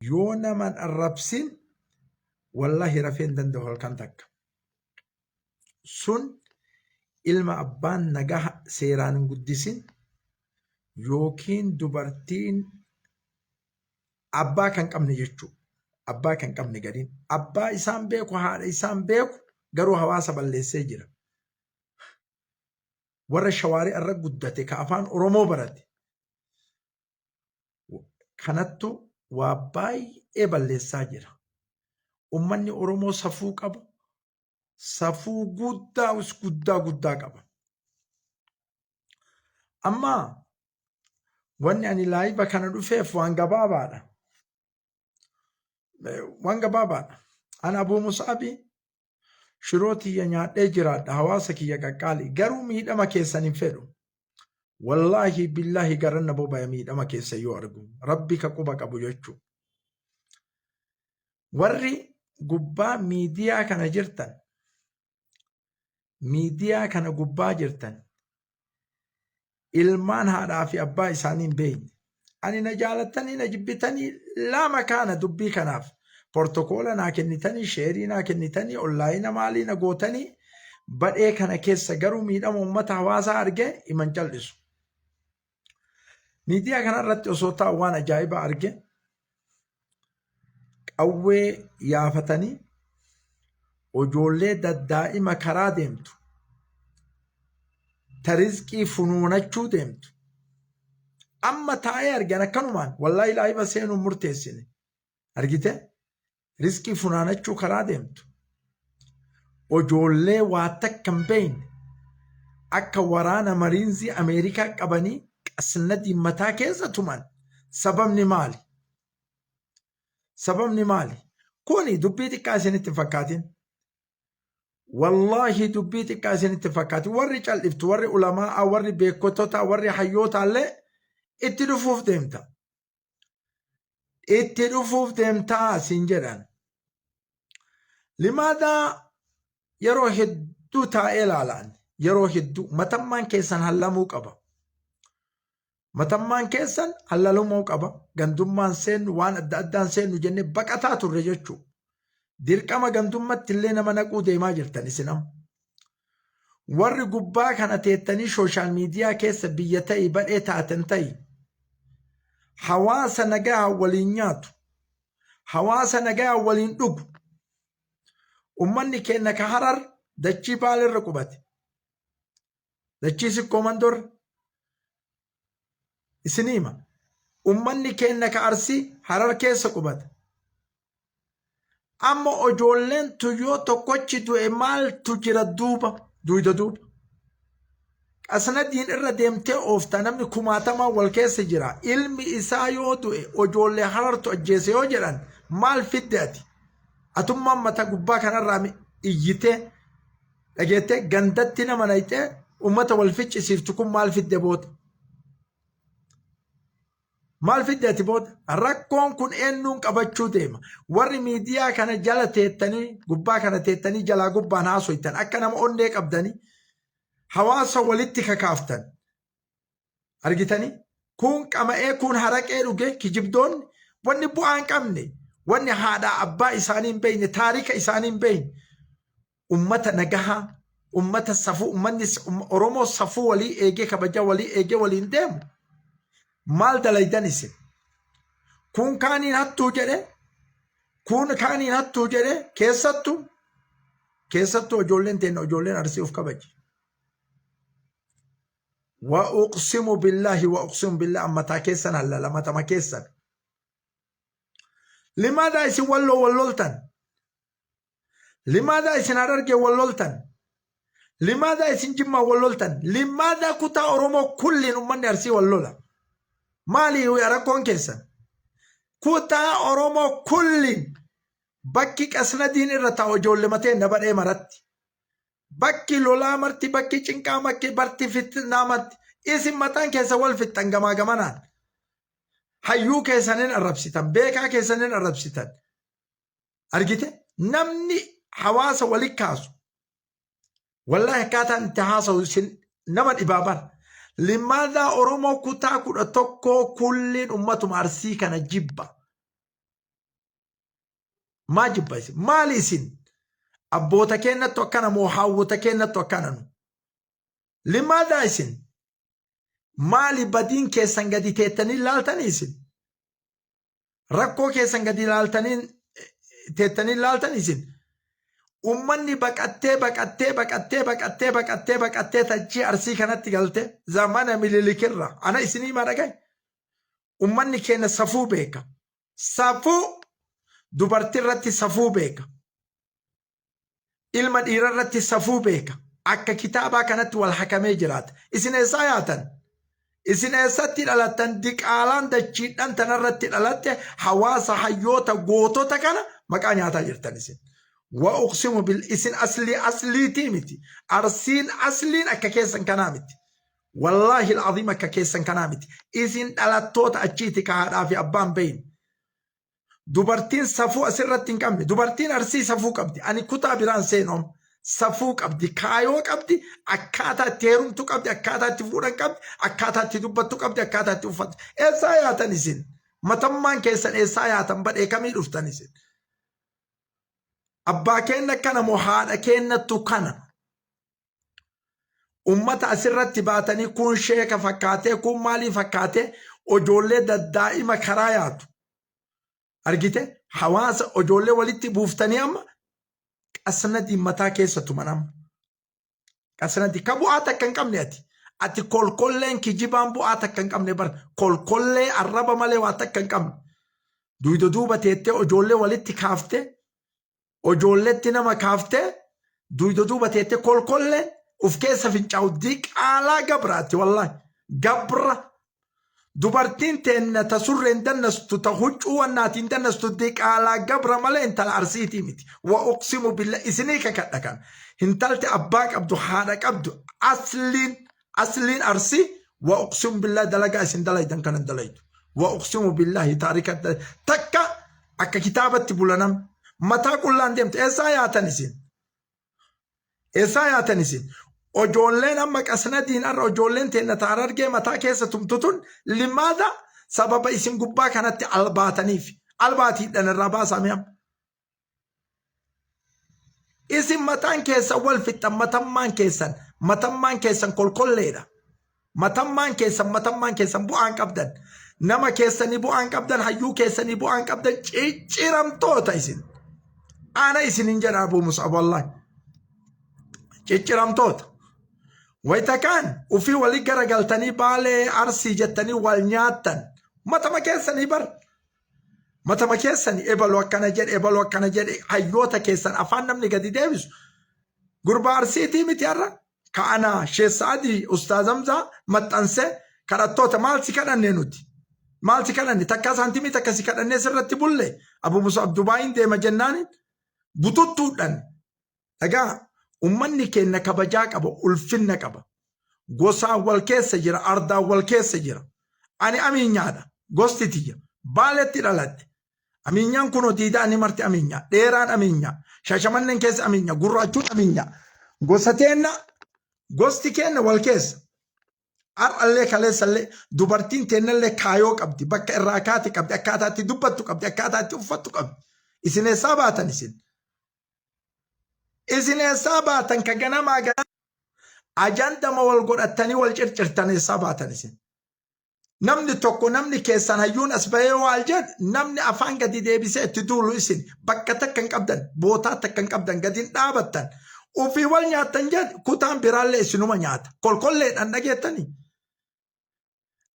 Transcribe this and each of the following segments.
Yoo naman arrabsin wallahi rafee hin danda'u halkan takka. Sun ilma abbaan nagaha seeraan hin guddisin yookiin dubartiin abbaa kan qabne jechuudha. Abbaa kan qabne gariin. Abbaa isaan beeku haadha isaan beeku garuu hawaasa balleessee jira. Warra shawaarii irra guddate ka afaan Oromoo barate kanattu waa baay'ee balleessaa jira. Ummanni Oromoo safuu qaba. Safuu guddaa guddaa guddaa qaba. Amma wanni ani laayiva kana dhufeef waan gabaabaadha. Waan gabaabaadha. Ani Abuu Musaabi shiroo tiyya nyaadhee jiraadha hawaasa kiyya qaqqaali garuu miidhama keessan hin fedhu. Wallaahi billaahi garan na bobaya miidhama keessa yoo argu rabbi ka quba qabu jechuu. Warri gubbaa miidiyaa kana jirtan miidiyaa kana gubbaa jirtan ilmaan haadhaa fi abbaa isaanii hin beekne. Ani na jaalattanii na jibbitanii lama kaana dubbii kanaaf portokoola naa kennitanii sheerii naa kennitanii onlaayina maalii na gootanii badhee kana keessa garuu miidhama uummata hawaasaa argee himan cal'isu. Miidiyaa kana irratti osoo taa'u waan ajaa'ibaa arge qawwee yaafatanii ijoollee daddaa'ima karaa deemtu ta rizqii funuunachuu deemtu amma taa'ee argan akkanumaan wallaahi laayiva seenuun murteessine argite rizqii funaanachuu karaa deemtu ijoollee waa takka hin beekne akka waraana mariinzii Ameerikaa qabanii qasnadii mataa keessa tuman sababni maali? Sababni maali? Kuni dubbii xiqqaa isinitti hin fakkaatin. Wallaahi dubbii xiqqaa isinitti hin fakkaatin. Warri cal'iftu, warri ulamaa'a, warri beekkototaa, warri hayyootaallee itti dhufuuf deemta. Itti dhufuuf deemtaa siin jedhan. Limaadaa yeroo hedduu taa'ee ilaalaan yeroo hedduu matammaan keessan hallamuu qaba. Matammaan keessan hallalumuu qaba. Gandummaan seennu waan adda addaan seennu jennee baqataa turre jechuudha. Dirqama gandummatti illee nama naquu deemaa jirtan isin amma. Warri gubbaa kana teettanii sooshaal miidiyaa keessa biyya ta'i badhee taatan ta'i. Hawaasa nagaa waliin nyaatu. Hawaasa nagaa waliin dhugu. Ummanni keenya ka Harar dachii Baalirra qubate. Dachii Sikkoo Mandorra. Isinii hima. Ummanni keenya ka Arsii Harar keessa qubata. Amma ijoolleen tun yoo tokkochi du'e maaltu jira duuba duyda duuba. Qasnadiin irra deemtee oofta namni kumaatamaa wal keessa jira. Ilmi isaa yoo du'e ijoollee Harartu ajjeese yoo jedhan maal fidde ati? Atummaan mata gubbaa kanarraa iyyitee dhageettee gandatti nama nayxee ummata wal ficcisiiftu kun maal fidde booda? Maal fidde ati booda? Rakkoon kun eenyuun qabachuu deema? Warri miidiyaa kana jala teettanii gubbaa kana teettanii jalaa gubbaan haasoytan akka nama onnee qabdanii hawaasa walitti kakaaftan. Argitanii? Kun qama'ee kun haraqee dhuge kijibdoonni wanni bu'aa hin qabne wanni haadhaa abbaa isaanii hin beekne taarika isaanii hin beekne ummata nagahaa ummata safuu ummanni Oromoo safuu walii eegee kabaja walii eegee waliin deemu maal dalaydan isin kun kaaniin hattuu jedhe kun kaaniin hattuu jedhe keessattuu keessattuu ijoolleen teenna ijoolleen Arsii of kabaji. Wa uqsimu billaahi wa uqsimu billaahi ammataa keessan hallala matama keessan. Limaadaa isin walloo wal loltan? Limaadaa isin harargee wal loltan? Limaadaa isin jimmaa wal loltan? Limaadaa kutaa Oromoo kulliin ummanni Arsii wal lola? Maali rakkoon keessan? Kutaa Oromoo kulliin bakki qasnadiin irra taa'u ijoollee matee na badhee maratti. Bakki lolaa marti, bakki cinqaa marti, barti fitnaa marti. Isin mataan keessa wal fixxan gamaa gamanaan. Hayyuu keessanin arrabsitan, beekaa keessanin arrabsitan. Argite? Namni hawaasa wali kaasu. Wallaahi akkaataan itti haasa'u isin nama dhibaa bara. Limaadaa Oromoo kutaa 11 kulliin ummatuma Arsii kana jibba. Maa jibba isin? Maali isin? Abboota keennattu akkana moo haawwota keennattu akkana nu? Limaadaa isin? Maali badiin keessan gadi teettanii laaltanii isin? Rakkoo keessan gadi laaltanii teettanii laaltanii isin? Ummanni baqattee baqattee baqattee baqattee baqattee baqattee tachii Arsii kanatti galte zamana Mililikirra. Ana isinii himaa dhagaye. Ummanni keenya safuu beeka. Safuu dubartii irratti safuu beeka. Ilma dhiira irratti safuu beeka. Akka kitaabaa kanatti wal hakamee jiraata. Isin eessaa yaatan? Isin eessatti dhalattan? Diqaalaan dachiidhan tanarratti dhalatte hawaasa hayyoota gootota kana maqaa nyaataa jirtan isin. Wa uqsimu bil isin aslii asliitii miti. Arsiin asliin akka keessan kanaa miti. Wallaahi al'aziim akka keessan kanaa miti. Isin dhalattoota achiiti ka haadhaa fi abbaan beeyne. Dubartiin safuu asirratti hin qabne. Dubartiin Arsii safuu qabdi. Ani kutaa biraan seenu amma. Safuu qabdi, kaayoo qabdi, akkaataa itti heerumtu qabdi, akkaataa itti fuudhan qabdi, akkaataa itti dubbattu qabdi, akkaataa itti uffattu. Eessaa yaatan isin? Matammaan keessan eessaa yaatan badhee kamii dhuftan isin? Abbaa keenna kana moo haadha keennattu kana? Ummata asirratti baatanii kun sheeka fakkaatee kun maalii fakkaatee ojoollee daddaa'ima karaa yaatu. Argite hawaasa ojoollee walitti buuftanii amma qasnadii mataa keessa tuman amma. Qasnadii ka bu'aa takka hin qabne ati. Ati kolkolleen kijibaan bu'aa takka hin qabne bar kolkollee arraba malee waa takka hin qabne. Duyda duuba teettee ojoollee walitti kaaftee ojoolletti nama kaaftee duyda duuba teettee kolkolleen uf keessa fincaa'u diqaalaa gabraati wallaahi gabra dubartiin teenna ta surreen dannastu ta huccuu wannaatiin dannastu diqaalaa gabra malee intala Arsiitii miti. Wa uqsimu billa isinii kakadha kan intalti abbaa qabdu haadha qabdu asliin asliin Arsii wa uqsimu billahi dalagaa isin dalaydan kanan dalaydu wa uqsimu billahi taarika takka akka kitaabatti bulanam mataa qullaan deemtu. Eessaa yaatan isin? Eessaa yaatan isin? Ojoolleen amma qasnadiin har'a ojoolleen teenna ta Harargee mataa keessa tumtu tun limaada sababa isin gubbaa kanatti albaataniif albaatiidhaan irraa baasaa mi'am. Isin mataan keessan wal fixxan, matammaan keessan matammaan keessan kolkolleedha. Matammaan keessan matammaan keessan bu'aan qabdan. Nama keessanii bu'aan qabdan, hayyuu keessanii bu'aan qabdan, cicciramtoota isin. Ana isin hin jedha Abuu Mus'ab wallahi. Cicciramtoota. Wayita kaan ufii walii garagaltanii Baalee Arsii jettanii wal nyaattan. Matama keessanii bar. Matama keessanii ebalu akkana jedhe, ebalu akkana jedhe, hayyoota keessan afaan namni gadi deebisu. Gurbaa Arsiitii miti har'a. Ka ana Sheekh Sa'adii Ustaaz Hamzaa maxxanse kadhattoota. Maal si kadhanne nuti? Maal si kadhanne? Takkaa saantimii takka si kadhannee sirratti bulle? Abu Musab Dubaayin deema jennaaniin bututtuudhaan. Dhagaa, ummanni keenya kabajaa qaba, ulfinna qaba. Gosaan wal keessa jira, ardaan wal keessa jira. Ani Amiinyaadha, gosti tiyya. Baaletti dhaladhe. Amiinyaan kunoo diidaa ni marti Amiinyaa. Dheeraan Amiinyaa. Shashamanneen keessa Amiinyaa. Gurraachuun Amiinyaa. Gosa teenna, gosti keenna wal keessa. Har'allee kaleessallee dubartiin teennallee kaayoo qabdi. Bakka irraa kaate qabdi. Akkaataa itti dubbattu qabdi. Akkaataa itti uffattu qabdi. Isin eessaa baatan isin? Isin eessaa baatan ka ganamaa ganama ajandama wal godhattanii wal circirtan? Eessaa baatan isin? Namni tokko, namni keessan hayyuun as bahee waal jedhu, namni afaan gadi deebisee itti duulu isin. Bakka takka hin qabdan, bootaa takka hin qabdan, gadi hin dhaabattan. Ufii wal nyaattan jedhu, kutaan biraallee isinuma nyaata. Kolkolleedhaan dhageettanii.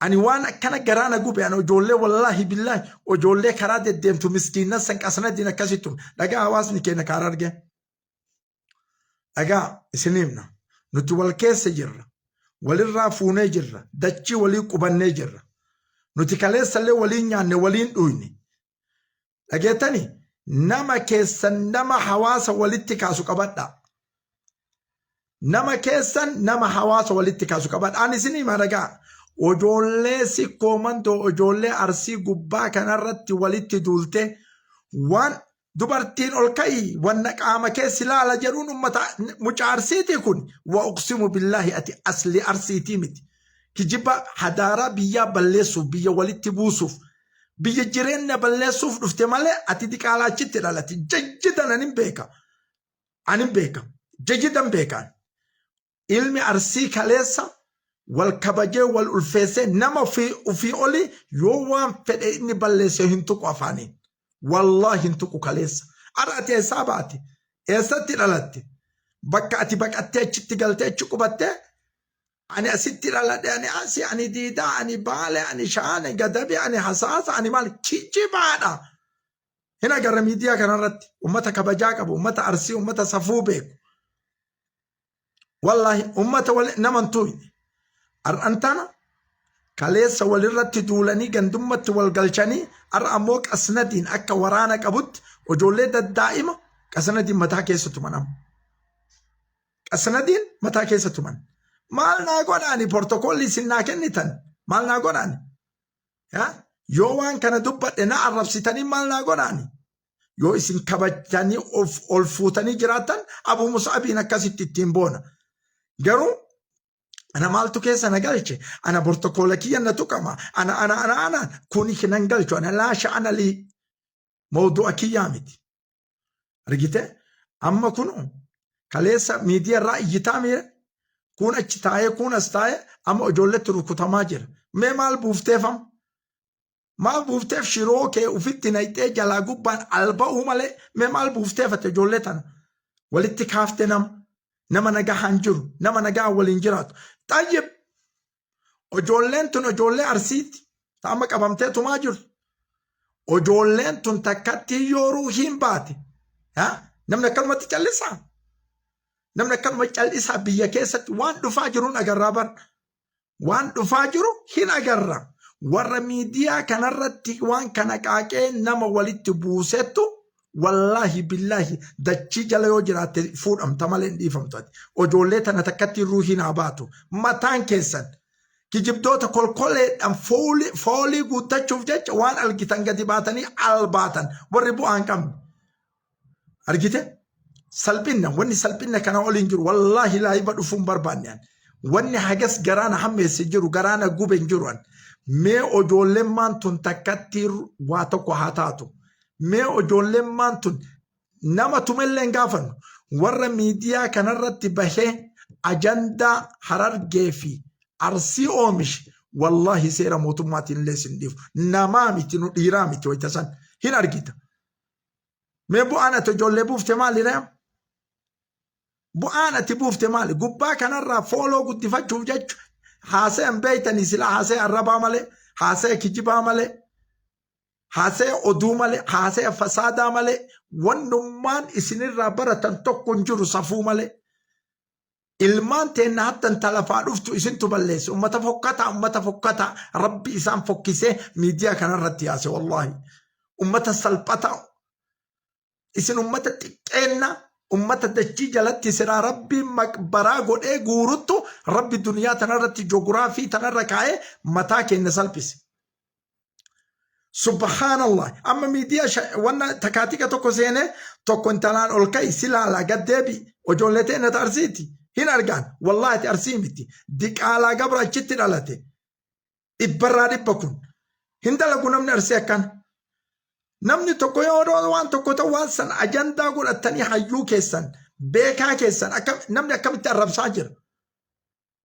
Ani waan akkana garaa na gube, ani ijoollee wallaahi billaahi ijoollee karaa deddeemtu miskiinnan san qasnadiin akkasittu dhagaa. Hawaasni keenya karaa argee. Dhagaa isin himna. Nuti wal keessa jirra. Walirraa fuunee jirra. Dachii walii qubannee jirra. Nuti kaleessallee waliin nyaanne, waliin dhuyne. Dhageettani, nama keessan nama hawaasa walitti kaasu qabadhaa. Nama keessan nama hawaasa walitti kaasu qabadha. Ani isin hima, dhagaa. Ijoollee Sikkoo Mandoo, ijoollee Arsii gubbaa kanarratti walitti duulte waan dubartiin ol ka'i wanna qaama keessi laala jedhuun ummata mucaa Arsiitii kun wa uqsimu billaahi ati asli Arsiitii miti. Kijiba hadaaraa biyyaa balleessuuf, biyya walitti buusuuf. Biyya jireenya balleessuuf dhufte malee ati diqaalaa achitti dhalate. Jajjidan anin beeka. Anin beeka. Jajjidan beekaan. Ilmi Arsii kaleessa wal kabajee wal ulfeessee nama ofii olii yoo waan fedhe inni balleesse hin tuqu afaaniin. Wallaahi hin tuqu kaleessa. Har'a ati eessaa baate? Eessatti dhalatte? Bakka ati baqattee achitti galtee achi qubattee ani asitti dhaladhe, ani asi, ani diidaa, ani baale, ani shaane gadabi, ani hasaasa, ani maal kijibaadha. Hin agarra miidiyaa kanarratti ummata kabajaa qabu, ummata Arsii, ummata safuu beeku. Wallaahi ummata wal nama hin tuuyne. Har'an tana kaleessa walirratti duulanii gandummatti wal galchanii har'a ammoo qasnadiin akka waraana qabutti ijoollee daddaa'ima qasnadiin mataa keessa tuman amma. Qasnadiin mataa keessa tuman. Maal naa godhaani portokoolli isin naa kennitan maal naa godhaani? Yaa? Yoo waan kana dubbadhe na arrabsitanii maal naa godhaani? Yoo isin kabajtanii of ol fuutanii jiraattan Abuu Mus'abiin akkasitti ittiin boona. Garuu ana maaltu keessa na galche? Ana bortokoola kiyya na tuqama. Ana ana ana ana kuni nan galchu. Ana laa sha'ana lii mawdu'a kiyyaa miti. Argite? Amma kun kaleessa miidiyaa irraa iyyitaa miira. Kun achi taa'ee kun as taa'ee amma ijoolletti rukutamaa jira. Mee maal buufteefam? Maal buufteef shiroo kee ufitti nayxee jalaa gubbaan alba'uu malee mee maal buufteefate ijoollee tana? Walitti kaafte nama. Nama nagahaan jiru. Nama nagaan waliin jiraatu. Xayyib! Ijoolleen tun ijoollee Arsiiti. Ta amma qabamtee tumaa jirtu. Ijoolleen tun takkatti yoo ruuhiin baate. Namni akkanumatti callisaa? Namni akkanuma callisaa biyya keessatti waan dhufaa jiruun agarraa bar. Waan dhufaa jiru hin agarra. Warra miidiyaa kanarratti waan kana qaaqee nama walitti buusettu wallaahi billaahi dachii jala yoo jiraatte fuudhamta malee hin dhiifamtu ati. Ijoollee tana takkatti ruuhiin haa baatu. Mataan keessan kijibdoota kolkoleedhaan foolii guuttachuuf jecha waan algitan gadi baatanii albaatan warri bu'aa hin qabne. Argite? Salphinna wanni salphinna kana ol hin jiru. Wallaahi laayiva dhufuu hin barbaanne ani. Wanni hagas garaa na hammeesse jiru garaa na gube hin jiru ani. Mee ijoolleen tun takkatti waa tokko haa taatu. Mee ijoolleen tun nama tumellee hin gaafannu. Warra miidiyaa kanarratti bahee ajandaa Harargee fi Arsii oomishe wallaahi seera mootummaatiin illee sin dhiifu. Namaa miti nu dhiiraa miti wayita san hin argita. Mee bu'aan ati ijoollee buufte maali ree? Bu'aan ati buufte maali? Gubbaa kanarraa fooloo guddifachuuf jecha haasaya hin beeytanii silaa haasaya arrabaa malee, haasaya kijibaa malee, haasaya oduu malee, haasaya fasaadaa malee, wannummaan isinirraa baratan tokko hin jiru safuu malee. Ilmaan teenna hattan ta lafaa dhuftu isintu balleesse. Ummata fokkataa, ummata fokkataa. Rabbi isaan fokkisee miidiyaa kanarratti yaase wallaahi. Ummata salphataa. Isin ummata xiqqeenna, ummata dachii jalatti siraa Rabbiin maqbaraa godhee guuruttu Rabbi duniyaa tanarratti joogiraafii tanarra kaa'ee mataa keenya salphise. Subhaanallah. Amma miidiyaa wanna takaatika tokko seenee tokko intalaan ol ka'i si laalaa gad deebi. Ijoollee ta'e ta Arsiiti. Hin argaan. Wallaahi ati Arsii miti. Diqaalaa gabra achitti dhalate. Dhibbarraa dhibba kun. Hin dalagu namni Arsii akkana. Namni tokko yoo waan tokko ta'u waan san ajandaa godhatanii hayyuu keessan beekaa keessan namni akkamitti arrabsaa jira.